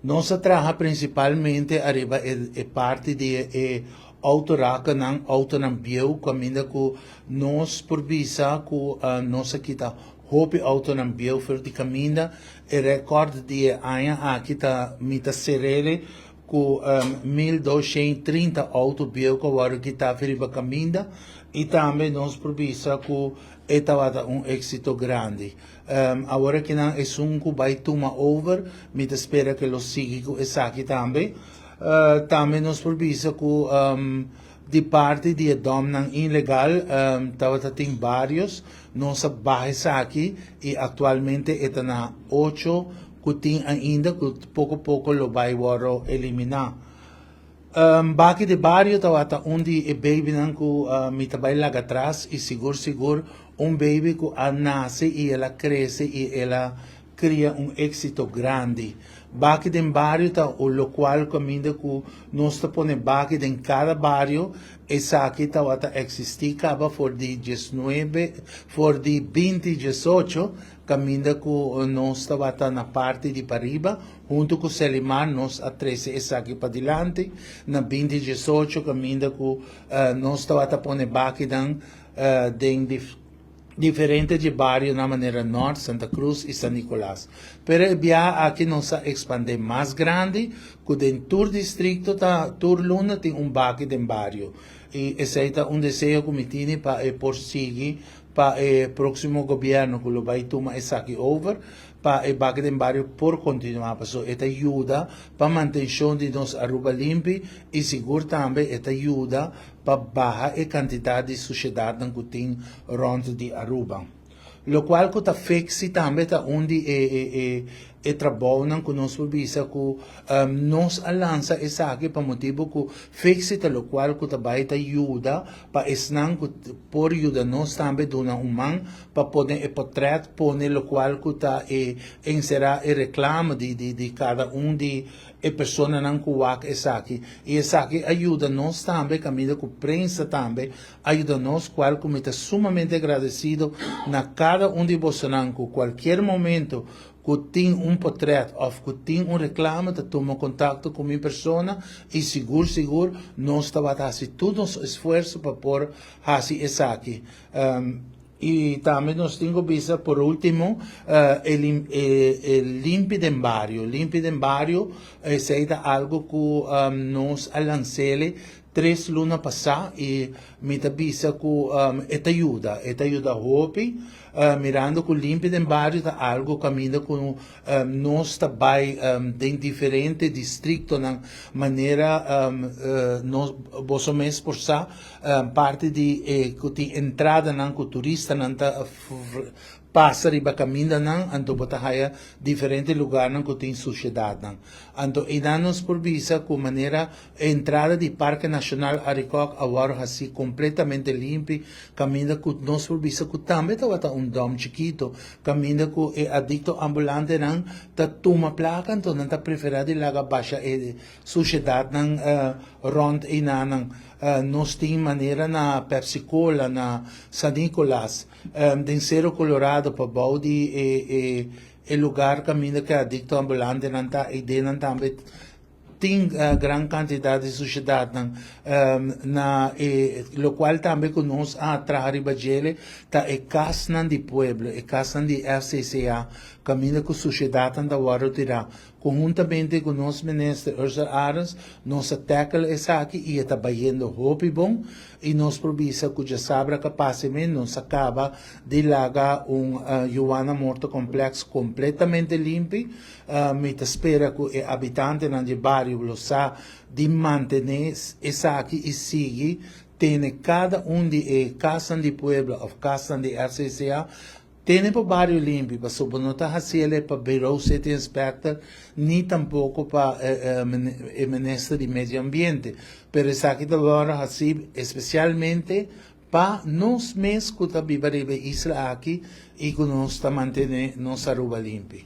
Nos a traha prinsipalmente ariba e parti di e outorakennan, outonan bieu, kaminda ku nos por bisa ku nos a kita hopi outonan bieu for di kaminda. E rekòrt di e aña aki ta mi ta serele ku 1230 outo bieu ku a wòrdu kitá for riba kaminda i tambe nos por bisa ku e tabata un éksito grandi. Awor akinan esun ku bai tuma over, mi ta spera ku lo sigui ku esaki tambe. Tambe nos por bisa ku di parti di e dòmnan ilegal tabata tin barios, nos a baha esaki i aktualmente e ta na ocho ku tin ainda ku poko poko lo bai wòrdu eliminá. Baki di bario tabata un di e babynan ku mi ta bai laga atras i sigur sigur un baby ku a nase i el a krese i el a kria un éksito grandi. Baki den bario ta lokual kaminda ku nos ta pone baki den kada bario, esaki tabata eksistí kaba for di diesnuebe for di binti diesocho kaminda ku nos tabata na parti di pariba. Huntu ku Selimar nos a trese esaki padilanti na 2018 kaminda ku nos tabata pone bakinan den diferente dje barionan manera Nort, Santa Cruz i San Nicolas. Pero e biaha aki nos a ekspandé mas grandi ku den tur distrikto ta tur luna tin un baki den bario. I esei ta un deseo ku mi tini pa e por sigui pa e próksimo gobièrnu ku lo bai tuma esaki over. Pa e baki den bario por continua paso e ta yuda pa mantencion di nos Aruba limpi y sigur tambe e ta yuda pa baha e cantidad di suciedadnan cu tin rond di Aruba. Locual cu ta fixi tambe ta un di e e e trabounan cu nos por bisa cu nos a lansa esaki pa motibo cu fixi ta locual cu ta bay ta yuda pa esnan cu por yuda nos tambe duna un man pa pone e potret, pone locual cu ta e encera e reclamo di di di cada un di e personanan cu wak esaki. Y esaki a yuda nos tambe, caminda cu prensa tambe a yuda nos, cual cu mi ta sumamente agradecido na cada un di bosonan cu cualkier momento cu tin un potret of cu tin un reclamo ta tuma contacto cu mi persona y sigur sigur nos tabata haci tur nos esfuerzo pa por haci esaki. Y tambe nos tin cu bisa por ultimo e e limpi den bario. Limpi den bario esey ta algo cu nos a lansele tres luna pasa y mi ta bisa cu e ta yuda, e ta yuda hopi mirando cu limpi den bario ta algo caminda cu nos ta bay den diferente districtonan manera nos boso mes por sa. Parti di e ku tin entradanan ku turistanan ta pasa riba kamindanan, anto bo ta haya diferente lugarnan ku tin sushedatnan. Anto einan nos por bisa ku manera e entrada di Parke Nashonal Arikok a wòrdu hasí kompletamente limpi, kaminda ku nos por bisa ku tambe tabata un dòm chikito, kaminda ku e adikto ambulantenan ta tuma plaka, anto nan ta preferá di laga basha e sushedatnan rònt einanan. Nos tin manera na Pepsi Cola, na San Nicolas, den Cerro Colorado pa bou di e e lugar kaminda ku e adikto ambulantenan ta, e denan tambe tin gran kantidat di sushedatnan. Na e lokual tambe ku nos a traha riba djele ta e kasnan di pueblo, e kasnan di FCCA kaminda ku sushedatnan ta wòrdu tirá. Conhuntamente cu nos Minister Ursula Arends nos a tackle esaki y e ta bayendo hopi bon y nos por bisa cu djasabra ca pasa men nos a caba di laga un Juwana Morto Complex completamente limpi. Mi ta spera cu e habitantenan di e bario lo sa di mantene esaki y sigui tene cada un di e casnan di pueblo of casnan di FCCA Tene pa bario limpi, pasobra bo no ta hasiel pa Bureau City Inspector ni tampoco pa e Minister di Medio Ambiente, pero esaki ta worde hasi especialmente pa nos mes cu ta biba riba e isla aki y cu nos ta mantene nos Aruba limpi.